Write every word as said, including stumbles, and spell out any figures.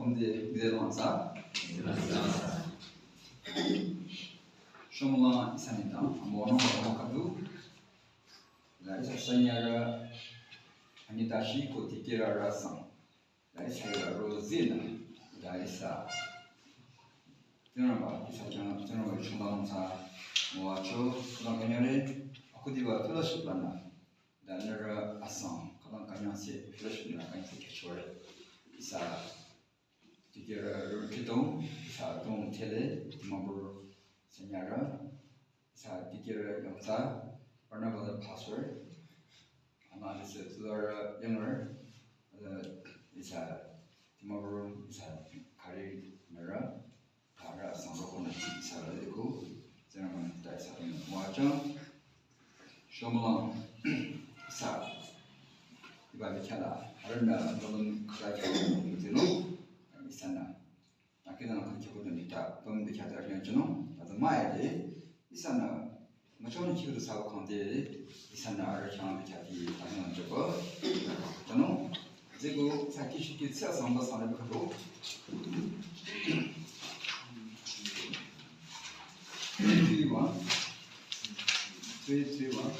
Amde, amde longsa. Shomülang ihsa nengdang, amono, amono khüdu. La ihsa sanyarü, anyi tashi ko dikehrü rü sang. La ihsa yurü rozinü, la ihsa. Tsingrangba, ihsa khyang, Tsingrangba chunglang sa, müwacho, khülang künyangre, akhudiba fellowship lanü. Da nührü asang, khülang künyangse, fellowship lanü künyangse khyüchore. Ihsa dikehrü rü khütong, ihsa tong thele, Dimapur sanyarü, ihsa dikehrü yongsa, Barnabas pastor, ama ihsa tsurü yongre, eh, ihsa Dimapur, ihsa kari nührü, Tara sangro kona ihsa la deko, Tsingrangba nengdang ihsa la müwajüng. Shomülang ihsa. Iba dikehla, harana, nolum kala kala nolum zeno, ihsanü. Akidang kala kala nolum ta, pam dikehta kala zeno, tada maya de, ihsanü. Machon kyu du sa kong de, ihsanü arüh khyang dikehti, tanung jüba, tanung. Zego, saki shiki tsa samba sana bikabo. Three, three, one. Three, three, one.